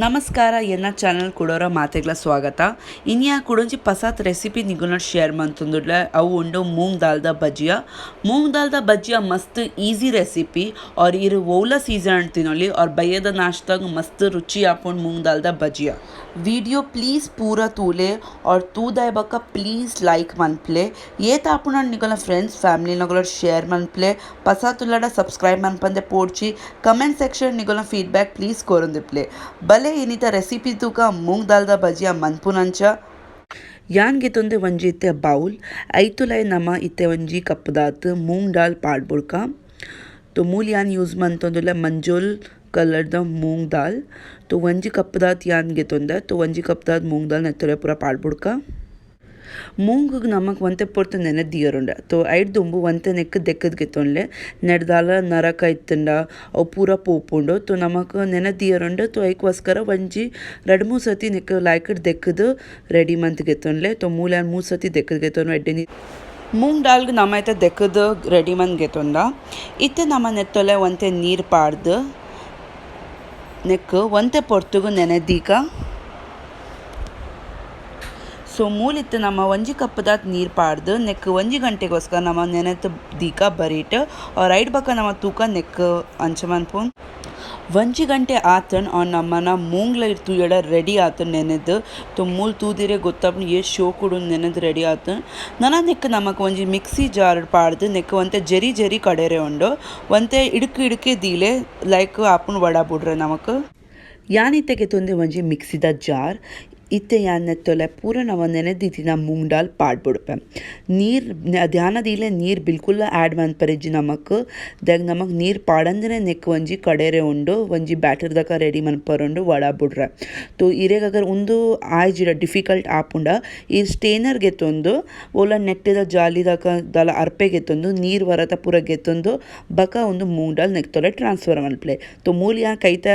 ನಮಸ್ಕಾರ, ಎನ್ನ ಚಾನಲ್ ಕುಡೋರ ಮಾತೆಗ್ಲ ಸ್ವಾಗತ. ಇನಿಯಾ ಕುಡೊಂಜಿ ಪಸಾತ್ ರೆಸಿಪಿ ನಿಗುನ ಶೇರ್ ಮಂತುಂದುಡ್ಲೆ. ಅವು ಉಂಡು ಮೂಂಗ್ ದಾಲ್ದ ಬಜಿಯಾ. ಮೂಂಗ್ ದಾಲ್ದ ಬಜಿಯಾ ಮಸ್ತ್ ಈಸಿ ರೆಸಿಪಿ. ಆರ್ ಇರು ಓಲ ಸೀಸನ್ ತಿನ್ನೊಲಿ ಆರ್ ಬಯ್ಯದ ನಾಷ್ಟಾಗ್ ಮಸ್ತ್ ರುಚಿ ಆಪುಂಡು ಮೂಂಗ್ ದಾಲ್ದ ಬಜಿಯಾ. ವಿಡಿಯೋ ಪ್ಲೀಸ್ ಪೂರ ತೂಲೆ ಆರ್ ತೂದಾಯ್ ಬೊಕ್ಕ ಪ್ಲೀಸ್ ಲೈಕ್ ಮನ್ಪ್ಲೆ. ಏತ್ ಆಪುಂಡ ನಿಗಲ ಫ್ರೆಂಡ್ಸ್ ಫ್ಯಾಮಿಲಿ ನಗಲ ಶೇರ್ ಮನ್ಪ್ಲೆ. ಪಸಾತುಲ್ಲಡ ಸಬ್ಸ್ಕ್ರೈಬ್ ಮನ್ಪಂದೆ ಪೋಡ್ಚಿ. ಕಮೆಂಟ್ ಸೆಕ್ಷನ್ ನಿಗಲ ಫೀಡ್ಬ್ಯಾಕ್ ಪ್ಲೀಸ್ ಕೊರೊಂದಿಪ್ಲೆ. ಬಲೆ ಇನಿತ ರೆಸಿಪಿ ತೂಕ ಮೂಂಗ್ ದಾಲ್ದ ಬಜಿಯಾ ಮನ್ಪುನಂಚ. ಯಾನ್ ಗೆತೊಂದೆ ಒಂಜಿ ಇತ್ತೆ ಬೌಲ್ ಐತುಲೈ ನಮ ಇತ್ತೆ ಒಂಜಿ ಕಪ್ಪುದಾತ್ ಮೂಂಗ್ ದಾಲ್ ಪಾಡ್ಬುಡ್ಕ. ತೊ ಮೂಲ್ ಯಾನ್ ಯೂಸ್ ಮಂತೊಂದುಲ್ಲ ಮಂಜೊಲ್ ಕಲರ್ದ ಮೂಂಗ್ ದಾಲ್. ತೊ ಒಂಜಿ ಕಪ್ಪುದಾತ್ ಯಾನ್ ಗೆತೊಂದೆ. ತೊ ಒಂಜಿ ಕಪ್ಪುದಾತ್ ಮೂಂಗ್ ದಾಲ್ ನೆತ್ತೊಲೆ ಪೂರ ಪಾಡ್ಬುಡ್ಕ. ಮೂಂಗುಗ್ ನಮಕ್ ಒಂತೆ ಪೊರ್ತು ನೆನೆ ದಿಯರುಂಡ. ತೊ ಐಟ್ ದುಂಬು ಒಂತೆ ನೆಕ್ಕ್ ದೆಕ್ಕದ್ ಗೆತೊನ್ಲೆ. ನೆಡ್ದಾಲ ನರಕ ಇತ್ತುಂಡ ಅವು ಪೂರ ಪೋಪುಂಡು. ತೊ ನಮಕ್ ನೆನೆ ದಿಯರುಂಡ. ತೊ ಐಕೋಸ್ಕರ ಒಂಜಿ ರಡ್ಡ್ ಮೂಜಿ ಸರ್ತಿ ನೆಕ್ಕ್ ಲಾಯ್ಕ್ ದೆಕ್ಕದ್ ರೆಡಿ ಮಂತ್ ಗೆತೊನ್ಲೆ. ತೊ ಮೂಲ ಯಾನ್ ಮೂಜಿ ಸರ್ತಿ ದೆಕ್ಕದ್ ಗೆತೊನ್ವೆ ಎಡ್ಡೆ. ಮೂಂಗ್ ದಾಲ್ಗ್ ನಮ ಇತ್ತೆ ದೆಕ್ಕದ್ ರೆಡಿ ಮಂತ್ ಗೆತೊಂದ. ಇತ್ತೆ ನಮ ನೆತ್ತೊಲೆ ಒಂತೆ ನೀರ್ ಪಾಡ್ದ್ ನೆಕ್ಕ್ ಒಂತೆ ಪೊರ್ತುಗು ನೆನೆ ದೀಕ. ಸೊ ಮೂಲಿತ್ತು ನಮ್ಮ ಒಂಜಿ ಕಪ್ಪುದಾತ್ ನೀರ್ ಪಾಡ್ದು ನೆಕ್ಕ್ ಒಂಜಿ ಗಂಟೆಗೋಸ್ಕರ ನಮ್ಮ ನೆನೆತ್ ದೀಕ ಬರೀಟ್. ರೈಟ್ ಬಕ್ಕ ನಮ್ಮ ತೂಕ ನೆಕ್ಕ್ ಅಂಚ ಮನ್ಪುನ್. ಒಂಜಿ ಗಂಟೆ ಆತನ್ ಆನ್ ನಮ್ಮನ ಮೂಂಗ್ಲ ತೂಯಡ ರೆಡಿ ಆತನ್ ನೆನೆದ್. ತೊ ಮೂಲ್ ತೂದಿರೆ ಗೊತ್ತಾಪುಂಡು ಏತ್ ಶೋಕುಡು ನೆನೆದ್ ರೆಡಿ ಆತನ್. ನನ ನೆಕ್ಕ್ ನಮಕ್ ಒಂಜಿ ಮಿಕ್ಸಿ ಜಾರ್ ಪಾಡ್ದು ನೆಕ್ಕ್ ಒಂತೆ ಜರಿ ಜರಿ ಕಡೆರೆ ಉಂಡು. ಒಂತೆ ಇಡುಕು ಇಡುಕೆ ದೀಲೆ ಲೈಕ್ ಆಪುಂಡು ವಡ ಬುಡ್ರೆ ನಮಕ್. ಯಾನ್ ಇತ್ತೆ ಗೆತೊಂದೆ ಒಂಜಿ ಮಿಕ್ಸಿದ ಜಾರ್. ಇತ್ತೆ ಯಾನ್ ನೆತ್ತೊಲೆ ಪೂರ ನಮ ನೆನೆದಿತ್ತಿನ ಮೂಂಗ್ ದಾಲ್ ಪಾಡ್ಬುಡ್ಪೆ. ನೀರ್ ಧ್ಯಾನ ದೀಲೆ, ನೀರ್ ಬಿಲ್ಕುಲ್ ಆ್ಯಡ್ ಮನ್ಪರೆಜ್ಜಿ ನಮಕ್. ದಾಗ್ ನಮಕ್ ನೀರ್ ಪಾಡಂದನೆ ನೆಕ್ಕ್ ಒಂಜಿ ಕಡೆರೆ ಉಂಡು. ಒಂಜಿ ಬ್ಯಾಟರ್ ದಕ ರೆಡಿ ಮನ್ಪರುಂಡು ವಡ ಬುಡ್ರೆ. ತೊ ಇರೆಗ್ ಅಗರ್ ಉಂದು ಆಯ್ಜಿಡ ಡಿಫಿಕಲ್ಟ್ ಆಪುಂಡ ಈ ಸ್ಟೇನರ್ ಗೆತೊಂದು ಓಲ ನೆಟ್ಟಿದ ಜಾಲಿದಕ ದಾಲ ಅರ್ಪೆ ಗೆತೊಂದು ನೀರ್ ವರತ ಪೂರ ಗೆತೊಂದು ಬಕ ಉಂದು ಮೂಂಗ್ ದಾಲ್ ನೆಕ್ತೊಲೆ ಟ್ರಾನ್ಸ್ಫರ್ ಮನ್ಪ್ಲೆ. ತೊ ಮೂಲ್ ಯಾನ್ ಕೈತ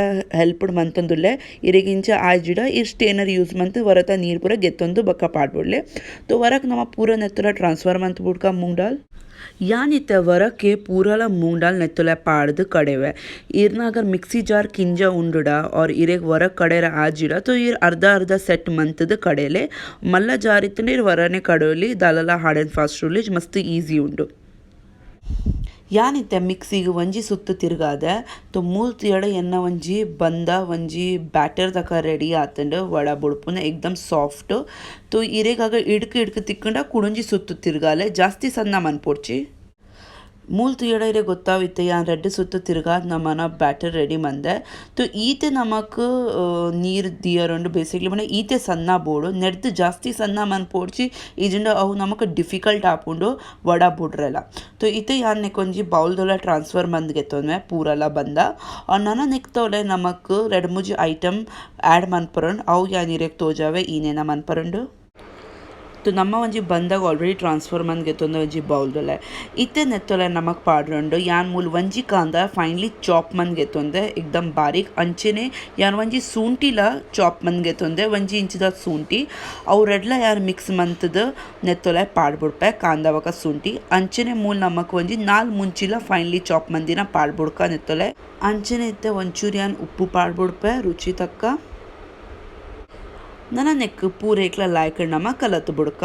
ಹೆಲ್ಪ್ ಮಂತೊಂದುಲ್ಲೆ. ಇರೆಗ್ ಇಂಚ ಆಯ್ಜಿಡ ಈ ಸ್ಟೇನರ್ ಯೂಸ್ ಮಂತ್ ವರತ ನೀರ್ ಪೂರ ಗೆತ್ತೊಂದು ಬೊಕ್ಕ ಪಾಡ್ಬೊಡ್ಲೆ. ತೊ ವರಕ್ ನಮ ಪೂರ ನೆತ್ತೊಲ ಟ್ರಾನ್ಸ್ಫರ್ ಮಂತ್ ಬುಡ್ಕ ಮೂಂಗ್ ದಾಲ್. ಯಾನ್ ಇತ್ತೆ ವರಕ್ಕೆ ಪೂರಲ ಮೂಂಗ್ ದಾಲ್ ನೆತ್ತೊಲೆ ಪಾಡ್ದು ಕಡೆವೆ. ಇರ್ನ ಅಗರ್ ಮಿಕ್ಸಿ ಜಾರ್ ಕಿಂಜ ಉಂಡುಡ ಆರ್ ಇರೆಗ್ ವರಕ್ ಕಡೆರ ಆಜಿಡ ತೊ ಇರ್ ಅರ್ಧ ಅರ್ಧ ಸೆಟ್ ಮಂತುದು ಕಡೆಲೆ. ಮಲ್ಲ ಜಾರ್ ಇತ್ತುಂಡ ಇರ್ ವರನೆ ಕಡೋಲಿ. ದಾಲಲ hard and fast rule ಮಸ್ತ್ ಈಸಿ ಉಂಡು. ಯಾನ್ ಇತ್ತೆ ಮಿಕ್ಸಿಗ್ ಒಂಜಿ ಸುತ್ತು ತಿರ್ಗಾದೆ. ತೊ ಮೂಲ್ ತುಯಡ ಎನ್ನ ಒಂಜಿ ಬಂದ ಒಂಜಿ ಬ್ಯಾಟರ್ ತಕ ರೆಡಿ ಆತುಂಡು. ವಡ ಬುಡ್ಪುನ ಏಕ್ದಮ್ ಸಾಫ್ಟ್. ತೊ ಇರೆಗಾಗ ಇಡ್ಕ್ ಇಡ್ಕ್ ತಿಕ್ಕುಂಡ ಕುಡೊಂಜಿ ಸುತ್ತು ತಿರ್ಗಾಲೆ. ಜಾಸ್ತಿ ಸಣ್ಣ ಮನ್ಪೊಡ್ಚಿ. ಮೂಲ್ ತುಯಡ ಇರೆ ಗೊತ್ತಾವಿತ್ತೆ ಯಾನ್ ರಡ್ಡ್ ಸುತ್ತು ತಿರ್ಗಾದ್ ನಮನ ಬ್ಯಾಟರ್ ರೆಡಿ ಮಂದೆ. ತೊ ಈತೆ ನಮಕ್ ನೀರ್ ದಿಯರುಂಡು ಬೇಸಿಕ್ಲಿ ಪಂಡ ಈತೆ ಸಣ್ಣ ಬೋಡು. ನೆಡ್ದ್ ಜಾಸ್ತಿ ಸಣ್ಣ ಮನ್ಪೊಡ್ಚಿ. ಇಜಿಂಡ ಅವು ನಮಕ್ ಡಿಫಿಕಲ್ಟ್ ಆಪುಂಡು ವಡ ಬುಡ್ರೆಲ. ತೊ ಇತ್ತೆ ಯಾನ್ ನೆಕ್ ಒಂಜಿ ಬೌಲ್ ದೊಲ ಟ್ರಾನ್ಸ್ಫರ್ ಮಂತ್ ಗೆತೊನ್ವೆ ಪೂರಲ ಬಂದ. ನನ ನೆಕ್ತೊಲೆ ನಮಕ್ ರಡ್ಡ್ ಮೂಜಿ ಐಟಮ್ ಆ್ಯಡ್ ಮನ್ಪರುಂಡು. ಅವು ಯಾನ್ ಇರೆಗ್ ತೋಜಾವೆ ಈನೇನ ಮನ್ಪರುಂಡು. ತೊ ನಮ್ಮ ಒಂಜಿ ಬಂದಾಗ ಆಲ್ರೆಡಿ ಟ್ರಾನ್ಸ್ಫರ್ ಮಂತ್ ಗೆತೊಂದು ಒಂಜಿ ಬೌಲ್ ದೊಲೆ. ಇತ್ತೆ ನೆತ್ತೊಲೆ ನಮಕ್ ಪಾಡ್ರುಂಡು. ಯಾನ್ ಮೂಲ್ ಒಂಜಿ ಕಾಂದ ಫೈನಲಿ ಚಾಪ್ ಮಂತ್ ಗೆತೊಂದೆ ಏಕ್ದಮ್ ಬಾರೀಕ್. ಅಂಚೆನೆ ಯಾನ್ ಒಂಜಿ ಸೂಂಟಿಲ ಚಾಪ್ ಮಂತ್ ಗೆತೊಂದೆ ಒಂಜಿ ಇಂಚಿದ ಸೂಂಟಿ. ಅವು ರಡ್ಡ್ಲ ಯಾನ್ ಮಿಕ್ಸ್ ಮಂತುದು ನೆತ್ತೊಲೆ ಪಾಡ್ಬುಡ್ಪೆ ಕಾಂದ ಬೊಕ ಸೂಂಟಿ. ಅಂಚೆನೆ ಮೂಲ್ ನಮಕ್ ಒಂಜಿ 4 ಮುಂಚಿಲ ಫೈನಲಿ ಚಾಪ್ ಮಂದಿನ ಪಾಡ್ಬುಡ್ಕ ನೆತ್ತೊಲೆ. ಅಂಚೆನೆ ಇತ್ತೆ ಒಂಚೂರು ಯಾನ್ ಉಪ್ಪು ಪಾಡ್ಬುಡ್ಪೆ ರುಚಿ ತಕ್ಕ. ನನ ನೆಕ್ಕ್ ಪೂರೇಕ್ಲ ಲಾಯ್ಕ್ ನಮ ಕಲತ್ ಬುಡ್ಕ.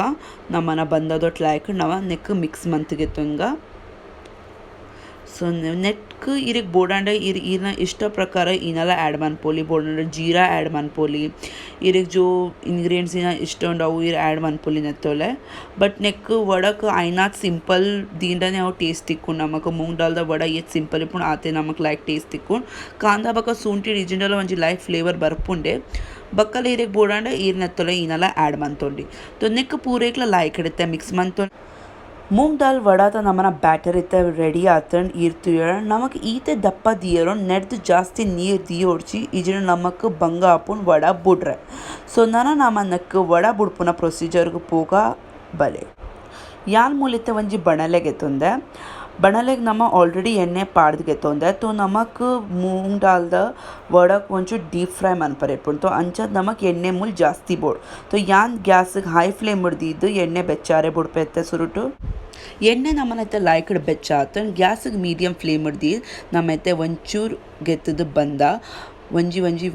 ನಮನ ಬಂದದೊಟ್ ಲಾಯ್ಕ್ ನಮ ನೆಕ್ಕ್ ಮಿಕ್ಸ್ ಮಂತ್ ಗೆತೊಂಗ. ಸೊ ನೆಕ್ಕ್ ಇರೆಗ್ ಬೋಡಾಂಡ ಇರ್ ಈರ್ನ ಇಷ್ಟ ಪ್ರಕಾರ ಈನಲ ಆ್ಯಡ್ ಮನ್ಪೊಲಿ. ಬೋಡಾಂಡ ಜೀರಾ ಆ್ಯಡ್ ಮನ್ಪೊಲಿ. ಇರೆಗ್ ಜೋ ಇಂಗ್ರೀಡಿಯೆಂಟ್ಸ್ ಇನ ಇಷ್ಟ ಉಂಡು ಅವು ಇರ್ ಆ್ಯಡ್ ಮನ್ಪೊಲಿ ನೆತ್ತೊಲೆ. ಬಟ್ ನೆಕ್ಕ್ ವಡಕ್ ಆಯ್ನಾತ್ ಸಿಂಪಲ್ ದೀಂಡನೆ ಅವು ಟೇಸ್ಟ್ ತಿಕ್ಕುಂಡು ನಮಕ್. ಮೂಂಗ್ ದಾಲ್ದ ವಡ ಏತ್ ಸಿಂಪಲ್ ಇಪ್ಪುಂಡು ಆತೆ ನಮಕ್ ಲಾಯ್ಕ್ ಟೇಸ್ಟ್ ತಿಕ್ಕುಂಡು. ಕಾಂದ ಬೊಕ ಸೂಂಟಿ ಇಜಿಂಡಲ ಒಂಜಿ ಲಾಯ್ಕ್ ಫ್ಲೇವರ್ ಬರ್ಪುಂಡೆ. ಬಕ್ಕಲ ಇರೆಗ್ ಬೋಡಾಂಡ ಈರ್ ನೆತ್ತೊಲೆ ಈನಲ ಆ್ಯಡ್ ಮಂತೊಂಡಿ. ತೊ ನೆಕ್ಕ್ ಪೂರೇಕ್ಲ ಲಾಯ್ಕ್ ಇಡುತ್ತೆ ಮಿಕ್ಸ್ ಮಂತೊಂಡಿ. ಮೂಂಗ್ ದಾಲ್ ವಡಾತ ನಮನ ಬ್ಯಾಟರ್ ಇತ್ತೆ ರೆಡಿ ಆತಂಡ್. ಈರ್ ತೂಯಡ ನಮಕ್ ಈತೆ ದಪ್ಪ ದಿಯರೊಂಡು. ನೆಡ್ದ್ ಜಾಸ್ತಿ ನೀರ್ ದಿಯೊಡ್ಚಿ. ಇಜಿಂಡ ನಮಕ್ ಬಂಗ ಆಪುಂಡು ವಡ ಬುಡ್ರೆ. ಸೊ ನನ ನಮ ನೆಕ್ಕ್ ವಡ ಬುಡ್ಪುನ ಪ್ರೊಸೀಜರ್ಗ್ ಪೋಗ ಬಲೆ. ಯಾನ್ ಮೂಲಿತ್ತೆ ಒಂಜಿ ಬಣಲೆ ಗೆತೊಂದೆ. ಬಣಲೆಗ್ ನಮ ಆಲ್ರೆಡಿ ಎಣ್ಣೆ ಪಾಡ್ದ್ ಗೆತ್ತೊಂದೆ. ತೋ ನಮಕ್ ಮೂಂಗ್ ದಾಲ್ದ ವಡಕ್ ಒಂಚೂರು ಡೀಪ್ ಫ್ರೈ ಮನ್ಪರೆ ಇಪ್ಪುಂಡು. ತೋ ಅಂಚಾದ್ ನಮಕ್ ಎಣ್ಣೆ ಮೂಲು ಜಾಸ್ತಿ ಬೋಡು. ತೋ ಯಾನ್ gas high flame ದೀದ್ ಎಣ್ಣೆ ಬೆಚ್ಚಾರೆ ಬುಡ್ಪೆ ಇತ್ತೆ ಸುರುಟು. ಎಣ್ಣೆ ನಮನ ಇತ್ತೆ ಲಾಯ್ಕಡ್ ಬೆಚ್ಚ ಆತುಂಡು. Gas medium flame ದೀದ್ ನಮ ಇತ್ತೆ ಒಂಚೂರು ಗೆತ್ತುದು ಬಂದ ಒಂಜಿ ಒಂಜಿ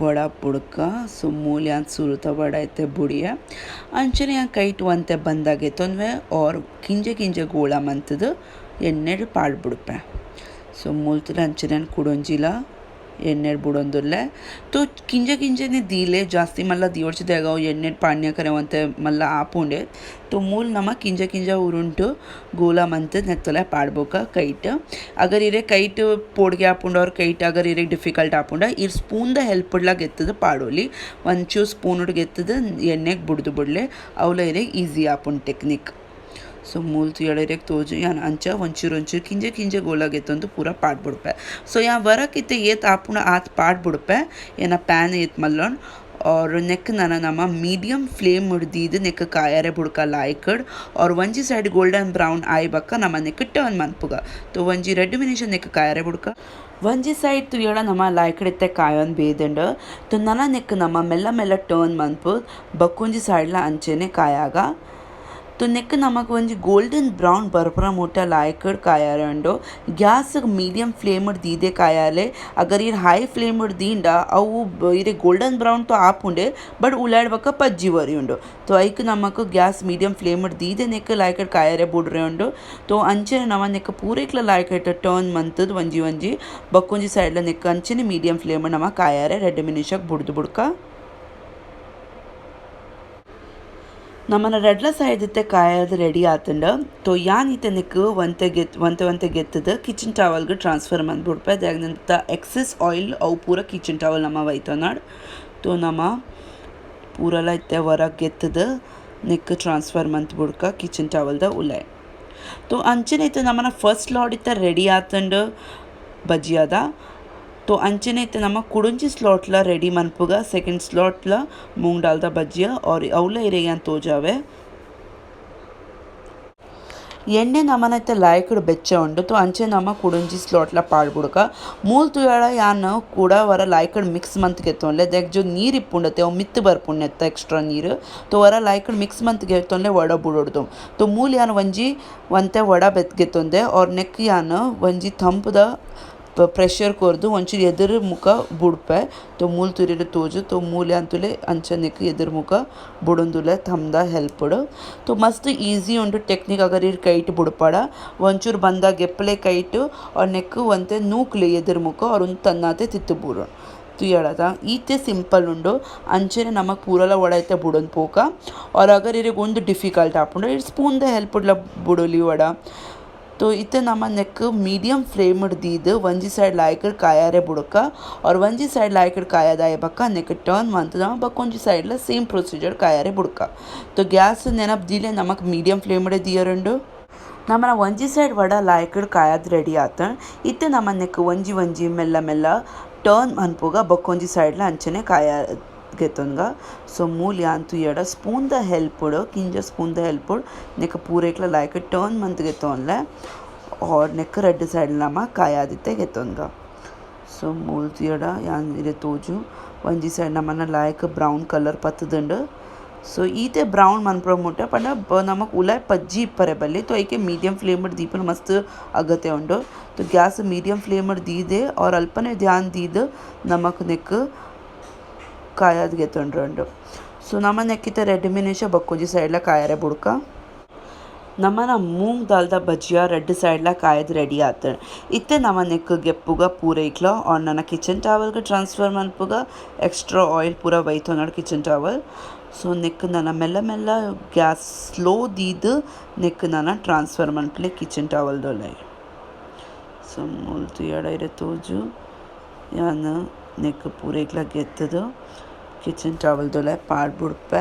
ವಡ ಬುಡ್ಕ. ಸೊ ಮೂಲು ಯಾನ್ ಸುರುತ ವಡ ಇತ್ತೆ ಬುಡಿಯೆ. ಅಂಚನೆ ಯಾನ್ ಕೈಟ್ ಒಂತೆ ಬಂದ ಗೆತ್ತೊನ್ವೆ ಆರ್ ಕಿಂಜ ಕಿಂಜ ಗೋಳ ಮಂತುದು ಎಣ್ಣೆಡ್ ಪಾಡ್ ಬುಡ್ಪೆ. ಸೊ ಮೂಲ್ತುಲ ಅಂಚನೆ ಯಾನ್ ಕುಡೊಂಜಿಲ ಎಣ್ಣೆಡ್ ಬುಡೊಂದುಲ್ಲೆ. ತೋ ಕಿಂಜ ಕಿಂಜನೆ ದೀಲೆ, ಜಾಸ್ತಿ ಮಲ್ಲ ದಿಯೋಡ್ಚಿ ದಾಯೆಗ್ ಅವು ಎಣ್ಣೆಡ್ ಪಾಡ್ನ್ಯಕರೆ ಒಂತೆ ಮಲ್ಲ ಆಪುಂಡೆ. ತೋ ಮೂಲು ನಮ ಕಿಂಜ ಕಿಂಜ ಉರುಂಟು ಗೋಲ ಮಂತ್ ನೆತ್ತೊಲೆ ಪಾಡ್ಬೊಕ ಕೈಟ್. ಅಗರ್ ಇರೆ ಕೈಟ್ ಪೋಡ್ಗೆ ಆಪುಂಡು ಆರ್ ಕೈಟ್ ಅಗರ್ ಇರೆಗ್ ಡಿಫಿಕಲ್ಟ್ ಆಪುಂಡ ಇರ್ ಸ್ಪೂನ್ ದ ಹೆಲ್ಪ್ ಡ್ಲ ಗೆತ್ತುದು ಪಾಡೊಲಿ. ಒಂಚೂರು ಸ್ಪೂನ್ ಗೆತ್ತುದು ಎಣ್ಣೆಗ್ ಬುಡ್ದು ಬುಡ್ಲೆ, ಅವ್ಲ ಇರೆಗ್ ಈಸಿ ಆಪುಂಡು ಟೆಕ್ನಿಕ್. ಸೊ ಮೂಲು ತೂಯಡ ಇರೆಗ್ ತೋಜು ಯಾನ್ ಅಂಚ ಒಂಚೂರು ಒಂಚೂರು ಕಿಂಜ ಕಿಂಜ ಗೋಲ ಗೆತ್ತೊಂದು ಪೂರ ಪಾಡ್ ಬುಡ್ಪೆ. ಸೊ ಯಾನ್ ವರಕ್ ಇತ್ತೆ ಏತ್ ಆಪುಂಡು ಆತ್ ಪಾಡ್ ಬುಡ್ಪೆ. ಎನ್ನ ಪ್ಯಾನ್ ಏತ್ ಮಲ್ಲೊಂಡು. ಆರ್ ನೆಕ್ ನನ ನಮ ಮೀಡಿಯಂ ಫ್ಲೇಮ್ ದೀದ್ ನೆಕ್ ಕಾಯರೆ ಬುಡ್ಕ ಲಾಯ್ಕಡ್. ಆರ್ ಒಂಜಿ side golden brown ಆಯಿ ಬೊಕ್ಕ ನಮ ನೆಕ್ ಟರ್ನ್ ಮನ್ಪುಗ. ತೋ ಒಂಜಿ 2 ನಿಮಿಷ ನೆಕ್ ಕಾಯರೆ ಬುಡ್ಕ. ಒಂಜಿ ಸೈಡ್ ತೂಯಡ ನಮ ಲಾಯ್ಕಡ್ ಇತ್ತೆ ಕಾಯೊಂದು ಬೇದುಂಡು. ತೋ ನನ ನೆಕ್ ನಮ ಮೆಲ್ಲ ಮೆಲ್ಲ ಟರ್ನ್ ಮನ್ಪು ಬೊಕ್ಕೊಂಜಿ ಸೈಡ್ಲ ಅಂಚೆನೆ ಕಾಯಾಗ. ತೋ ನೆಕ್ ನಮಕ್ ಒಂಜಿ ಗೋಲ್ಡನ್ ಬ್ರೌನ್ ಬರ್ಪುನ ಮುಟ್ಟ ಲಾಯ್ಕಡ್ ಕಾಯರೆ ಉಂಡು. Gas medium flame ದೀದೆ ಕಾಯಾಲೆ. ಅಗರ್ ಇರ್ ಹೈ ಫ್ಲೇಮ್ ದೀಂಡ ಅವು ಇರೆ ಗೋಲ್ಡನ್ ಬ್ರೌನ್ ತೋ ಆಪುಂಡೆ ಬಟ್ ಉಲಾಡ್ ಬೊಕ್ಕ ಪಜ್ಜಿ ಒರಿ ಉಂಡು. ತೋ ಐಕ್ ನಮಕ್ gas medium flame ದೀದೆ ನೆಕ್ ಲಾಯ್ಕಡ್ ಕಾಯರೆ ಬುಡ್ರೆ ಉಂಡು. ತೋ ಅಂಚನೆ ನಮ ನೆಕ್ ಪೂರೈಕ್ಲ ಲಾಯ್ಕಡ್ ಟರ್ನ್ ಮಂತುದು ಒಂಜಿ ಒಂಜಿ ಬೊಕ್ಕೊಂಜಿ ಸೈಡ್ಲ ನೆಕ್ ಅಂಚನೆ ಮೀಡಿಯಂ ಫ್ಲೇಮ್ ನಮ ಕಾಯರೆ 2 ನಿಮಿಷಕ್ ಬುಡ್ದು ಬುಡ್ಕ. ನಮನ ರಡ್ಲ ಸೈಡ್ ಇತ್ತೆ ಕಾಯದ ರೆಡಿ ಆತುಂಡು. ತೋ ಯಾನ್ ಇತ್ತೆ ನೆಕ್ ಒಂತೆ ಒಂತೆ ಒಂತೆ ಗೆತ್ತುದು ಕಿಚನ್ ಟವಲ್ಗೆ ಟ್ರಾನ್ಸ್ಫರ್ ಮಂತ್ ಬುಡ್ಪೆ. ದಾಯೆಗ್ ಎಕ್ಸೆಸ್ ಆಯಿಲ್ ಅವು ಪೂರ ಕಿಚನ್ ಟವಲ್ ನಮ ವೈತೊನಾಡ್. ತೋ ನಮ ಪೂರಲ ಇತ್ತೆ ಹೊರಗೆ ಗೆತ್ತುದು ನೆಕ್ ಟ್ರಾನ್ಸ್ಫರ್ ಮಂತ್ ಬುಡ್ಕ ಕಿಚನ್ ಟವಲ್ದ ಉಲಾಯ್. ತೋ ಅಂಚನೆ ಇತ್ತೆ ನಮನ ಫಸ್ಟ್ ಲಾಟ್ ಇತ್ತೆ ರೆಡಿ ಆತುಂಡು ಬಜ್ಜಿಯಾದ. ತೋ ಅಂಚನೆ ಇತ್ತೆ ನಮ ಕುಡೊಂಜಿ ಸ್ಲಾಟ್ಲ ರೆಡಿ ಮನ್ಪುಗ. ಸೆಕೆಂಡ್ ಸ್ಲಾಟ್ಲ ಮೂಂಗ್ ದಾಲ್ದ ಬಜ್ಜಿಯ ಆರ್ ಅವ್ಲ ಇರೆಗ್ ಯಾನ್ ತೋಜಾವೆ. ಎಣ್ಣೆ ನಮನ ಇತ್ತೆ ಲಾಯ್ಕಡ್ ಬೆಚ್ಚ ಉಂಡು. ತೋ ಅಂಚೆ ನಮ ಕುಡೊಂಜಿ ಸ್ಲಾಟ್ಲ ಪಾಡ್ ಬುಡ್ಕ. ಮೂಲು ತೂಯಡ ಯಾನ್ ಕೂಡ ವರ ಲಾಯ್ಕಡ್ ಮಿಕ್ಸ್ ಮಂತ್ ಗೆತ್ತೊನ್ಲೆ. ದಾಯೆಗ್ ಜೋ ನೀರ್ ಇಪ್ಪುಂಡತೆ ಅವು ಮಿತ್ತ್ ಬರ್ಪುಂಡು ಎಕ್ಸ್ಟ್ರಾ ನೀರು. ತೋ ವರ ಲಾಯ್ಕಡ್ ಮಿಕ್ಸ್ ಮಂತ್ ಗೆತ್ತೊನ್ಲೆ ವಡ ಬುಡೊಡ್ದು. ತೋ ಮೂಲು ಯಾನ್ ಒಂಜಿ ಒಂತೆ ವಡ ಬೆತ್ ಗೆತ್ತೊಂದೆ. ಆರ್ ನೆಕ್ ಯಾನ್ ಒಂಜಿ ಥಂಪುದ ಪ್ರೆಷರ್ ಕೊರ್ದು ಒಂಚೂರು ಎದುರು ಮುಖ ಬುಡ್ಪೆ. ತೋ ಮೂಲು ತೂರಿರೆ ತೋಜು. ತೋ ಮೂಲು ಯಾನ್ ತೂಲೆ ಅಂಚ ನೆಕ್ ಎದುರು ಮುಖ ಬುಡೊಂದುಲ್ಲೆ ಥಂಬ್ದ ಹೆಲ್ಪ್ಡ್. ತೋ ಮಸ್ತ್ ಈಸಿ ಉಂಡು ಟೆಕ್ನಿಕ್ ಅಗರ್ ಇರ್ ಕೈಟ್ ಬುಡ್ಪಡ. ಒಂಚೂರು ಬಂದ ಗೆಪ್ಪಲೆ ಕೈಟ್ ಆರ್ ನೆಕ್ ಒಂತೆ ನೂಕ್ಲೆ ಎದುರು ಮುಖ ಆರ್ ಉಂದು ತನ್ನಾತೆ ತಿತ್ತು ಬೂರುಂಡು. ತೂಯಡತ ಈತೆ ಸಿಂಪಲ್ ಉಂಡು. ಅಂಚನೆ ನಮಕ್ ಪೂರಲ ವಡ ಇತ್ತೆ ಬುಡೊಂದು ಪೋಕ. ಆರ್ ಅಗರ್ ಇರೆಗ್ ಉಂದು ಡಿಫಿಕಲ್ಟ್ ಆಪುಂಡು ಇರ್ ಸ್ಪೂನ್ ದ ಹೆಲ್ಪ್ ಡ್ಲ ಬುಡೊಲಿ ವಡ. ತೋ ಇತ್ತೆ ನಮ neck medium flame ದೀದ್ ಒಂಜಿ ಸೈಡ್ ಲಾಯ್ಕಡ್ ಕಾಯರೆ ಬುಡ್ಕ. ಆರ್ ಒಂಜಿ ಸೈಡ್ ಲಾಯ್ಕಡ್ ಕಾಯದಾಯ ಬೊಕ್ಕ ನೆಕ್ ಟರ್ನ್ ಮಂತ್ ನಮ ಬೊಕ್ಕೊಂಜಿ ಸೈಡ್ಲ ಸೇಮ್ ಪ್ರೊಸೀಜರ್ ಕಾಯರೆ ಬುಡ್ಕ. ತೋ ಗ್ಯಾಸ್ ನೆನಪ್ ದೀಲೆ ನಮಕ್ ಮೀಡಿಯಂ ಫ್ಲೇಮ್ ದೀಯರುಂಡು. ನಮನ ಒಂಜಿ ಸೈಡ್ ವಡ ಲಾಯ್ಕಡ್ ಕಾಯದ್ ರೆಡಿ ಆತುಂಡು. ಇತ್ತೆ ನಮ ನೆಕ್ ಒಂಜಿ ಒಂಜಿ ಮೆಲ್ಲ ಮೆಲ್ಲ ಟರ್ನ್ ಮನ್ಪುಗ ಬೊಕ್ಕೊಂಜಿ ಸೈಡ್ಲ ಅಂಚನೆ ಕಾಯ ಗೆತ್ತೊನ್ಗ. ಸೊ ಮೂಲು ಯಾನ್ ತೂಯಡ ಸ್ಪೂನ್ ದ ಹೆಲ್ಪ್ ಕಿಂಜ ಸ್ಪೂನ್ ದ ಹೆಲ್ಪ್ ನೆಕ್ ಪೂರೈಕ್ಲ ಲಾಯ್ಕ್ ಟರ್ನ್ ಮಂತ್ ಗೆತ್ತೊನ್ಲೆ. ಆರ್ ನೆಕ್ ರಡ್ಡ್ ಸೈಡ್ ನಮ ಕಾಯಾದಿತ್ತೆ ಗೆತ್ತೊನ್ಗ. ಸೊ ಮೂಲು ತೂಯಡ ಯಾನ್ ಇರೆ ತೋಜು ಒಂಜಿ ಸೈಡ್ ನಮನ ಲಾಯ್ಕ್ ಬ್ರೌನ್ ಕಲರ್ ಪತ್ತುದುಂಡು. ಸೊ ಈತೆ ಬ್ರೌನ್ ಮನ್ಪುನ ಮುಟ್ಟ ಪಂಡ ನಮಕ್ ಉಲಾಯ್ ಪಜ್ಜಿ ಇಪ್ಪರೆ ಬಲ್ಲಿ. ತೋ ಐಕೆ ಮೀಡಿಯಂ ಫ್ಲೇಮ್ ದೀಪುನ ಮಸ್ತ್ ಅಗತ್ಯ ಉಂಡು. ತೋ gas medium flame ದೀದೆ ಆರ್ ಅಲ್ಪನೆ ಧ್ಯಾನ್ ದೀದ್ ನಮಕ್ ನೆಕ್ ಕಾಯದ್ ಗೆತ್ತೊಂಡ್ರೆ ಉಂಡು. ಸೊ ನಮ ನೆಕ್ಕಿತ್ತೆ 2 ನಿಮಿಷ ಬೊಕ್ಕೊಂಜಿ ಸೈಡ್ಲ ಕಾಯರೆ ಬುಡ್ಕ. ನಮನ ಮೂಂಗ್ ದಾಲ್ದ ಬಜ್ಜಿಯ ರಡ್ಡ್ ಸೈಡ್ಲ ಕಾಯದ್ ರೆಡಿ ಆತುಂಡು. ಇತ್ತೆ ನಮ ನೆಕ್ ಗೆಪ್ಪುಗ ಪೂರೈಕ್ಲ ಆರ್ ನನ ಕಿಚನ್ ಟವಲ್ಗ್ ಟ್ರಾನ್ಸ್ಫರ್ ಮನ್ಪುಗ. ಎಕ್ಸ್ಟ್ರಾ ಆಯಿಲ್ ಪೂರ ವೈತೊನಡ್ kitchen towel. So neck ನನ ಮೆಲ್ಲ ಮೆಲ್ಲ ಗ್ಯಾಸ್ ಸ್ಲೋ ದೀದ್ ನೆಕ್ ನನ ಟ್ರಾನ್ಸ್ಫರ್ ಮನ್ಪುಲೆ ಕಿಚನ್ ಟವಲ್ ದೊಲೈ. ಸೊ ಮೂಲು ತೂಯಡ ಇರೆ ತೋಜು ಯಾನ್ ನೆಕ್ ಪೂರೈಕ್ಲ ಗೆತ್ತುದು ಕಿಚನ್ ಟವಲ್ ದೊಲೈ ಪಾಡ್ ಬುಡ್ಪೆ.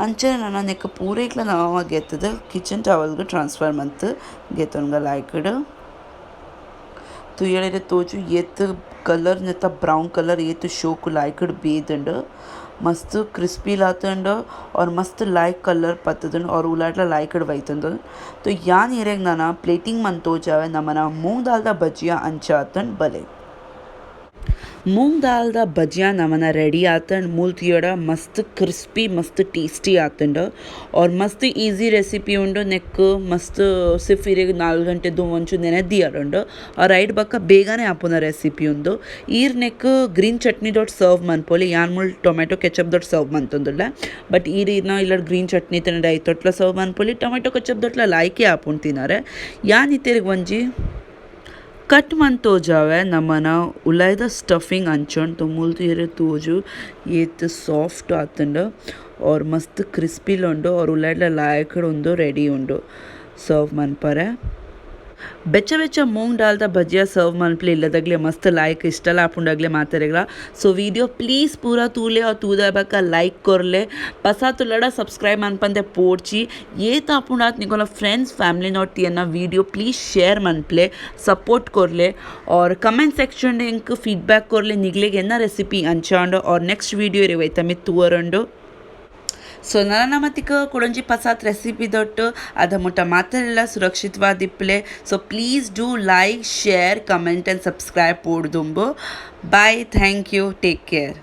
ಅಂಚನೆ ನನ ನೆಕ್ ಪೂರೈಕ್ಲ ನಮ ಗೆತ್ತುದು ಕಿಚನ್ ಟವಲ್ಗ್ ಟ್ರಾನ್ಸ್ಫರ್ ಮಂತ್ ಗೆತ್ತೊನ್ಗ ಲಾಯ್ಕಡ್. ತೂಯಡ ಇರೆ ತೋಜು ಏತ್ ಕಲರ್ ನೆತ್ತ ಬ್ರೌನ್ ಕಲರ್ ಏತ್ ಶೋಕು ಲಾಯ್ಕಡ್ ಬೇದುಂಡು. ಮಸ್ತ್ ಕ್ರಿಸ್ಪಿ ಆತುಂಡು ಆರ್ ಮಸ್ತ್ ಲಾಯ್ಕ್ ಕಲರ್ ಪತ್ತುದುಂಡು ಆರ್ ಉಲಾಡ್ಲ ಲಾಯ್ಕ್ಡ್ ಬೈತುಂಡು. ಯಾನ್ ಇರೆಗ್ ನನ ಪ್ಲೇಟಿಂಗ್ ಮಂತ್ ತೋಜಾವೆ ನಮನ ಮೂಂಗ್ ದಾಲ್ದ ಬಜ್ಜಿಯ ಅಂಚ ಆತುಂಡು ಬಲೆ. ಮೂಂಗ್ ದಾಲ್ದ ಬಜ್ಜಿಯ ನಮನ ರೆಡಿ ಆತುಂಡು. ಮೂಲು ತೂಯಡ ಮಸ್ತ್ ಕ್ರಿಸ್ಪಿ ಮಸ್ತ್ ಟೇಸ್ಟಿ ಆತುಂಡು. ಆರ್ ಮಸ್ತ್ ಈಸಿ ರೆಸಿಪಿ ಉಂಡು. ನೆಕ್ಕ್ ಮಸ್ತ್ ಸಿರ್ಫ್ ಇರೆಗ್ 4 ಗಂಟೆ ದುಂಬು ನೆನೆ ದೀಯಡುಂಡು. ಆರ್ ಐಟ್ ಬೊಕ್ಕ ಬೇಗನೆ ಆಪುನ ರೆಸಿಪಿ ಉಂದು. ಈರ್ ನೆಕ್ಕ್ ಗ್ರೀನ್ ಚಟ್ನಿ ದೊಟ್ಟು ಸರ್ವ್ ಮನ್ಪೊಲಿ. ಯಾನ್ ಮೂಲು ಟೊಮೆಟೊ ಕೆಚಪ್ ದೊಟ್ಟು ಸರ್ವ್ ಮಂತೊಂದುಲ್ಲೆ. ಬಟ್ ಈರ್ ಈರ್ನ ಇಲ್ಲಡ್ ಗ್ರೀನ್ ಚಟ್ನಿ ಇತ್ತ್ಂಡ ಐತೊಟ್ಲ ಸರ್ವ್ ಮನ್ಪೊಲಿ. ಟೊಮೆಟೊ ಕೆಚಪ್ ದೊಟ್ಲ ಲಾಯ್ಕೆ ಆಪುಂಡು ತಿನರೆ. ಯಾನ್ ಇತ್ತೆಗ್ ಒಂಜಿ ಕಟ್ ಮಂತ್ ತೋಜಾವೆ ನಮನ ಉಲಾಯಿದ ಸ್ಟಫಿಂಗ್ ಅಂಚ ಮೂಲು ತೂಯೆರೆ ತೋಜು ಏತ್ ಸಾಫ್ಟ್ ಆತುಂಡು ಆರ್ ಮಸ್ತ್ ಕ್ರಿಸ್ಪಿಲ ಉಂಡು ಆರ್ ಉಲಾಯಿಡ್ಲ ಲಾಯ್ಕ್ಡ್ ಉಂದು ರೆಡಿ ಉಂಡು ಸರ್ವ್ ಮನ್ಪರೆ. ಬೆಚ್ಚ ಬೆಚ್ಚ ಮೂಂಗ್ ದಾಲ್ದ ಬಜ್ಜಿಯ ಸರ್ವ್ ಮನ್ಪುಲೆ ಇಲ್ಲದಗ್ಲೆ ಮಸ್ತ್ ಲಾಯ್ಕ್ ಇಷ್ಟಲ ಆಪುಂಡು ಅಗ್ಲೆ ಮಾತೆರೆಗ್ಲ. ಸೊ ವಿಡಿಯೋ ಪ್ಲೀಸ್ ಪೂರ ತೂಲೆ ಆರ್ ತೂದ ಬೊಕ ಲೈಕ್ ಕೊರ್ಲೆ. ಪಸ ತುಲಡ ಸಬ್ಸ್ಕ್ರೈಬ್ ಮನ್ಪಂದೆ ಪೋಡ್ಚಿ. ಏತ್ ಆಪುಂಡು ಆತ್ ನಿಕಲ್ನ ಫ್ರೆಂಡ್ಸ್ ಫ್ಯಾಮಿಲಿ ನೊಟ್ಟು ಎನ್ನ ವಿಡಿಯೋ ಪ್ಲೀಸ್ ಶೇರ್ ಮನ್ಪುಲೆ, ಸಪೋರ್ಟ್ ಕೊರ್ಲೆ. ಆರ್ ಕಮೆಂಟ್ ಸೆಕ್ಷನ್ ಎಂಕ್ ಫೀಡ್ಬ್ಯಾಕ್ ಕೊರ್ಲೆ ನಿಗ್ಲೆಗ್ ಎನ್ನ ರೆಸಿಪಿ ಅಂಚಾಂಡು ಆರ್ ನೆಕ್ಸ್ಟ್ ವಿಡಿಯೋ ಇರೆಗ್ ಐತ ಮಿತ್ತ್ ತೂವರುಂಡು. ಸೊ ನನ ನಮತಿಕ ಕುಡೊಂಜಿ ಪಸಾತ್ ರೆಸಿಪಿ ದೊಟ್ಟು ಅದ ಮುಟ್ಟ ಮಾತೆರೆಲ ಸುರಕ್ಷಿತವಾದಿಪ್ಪುಲೆ. So please do like, share, comment and subscribe ಪೋಡ್ದುಂಬು. Bye, thank you, take care.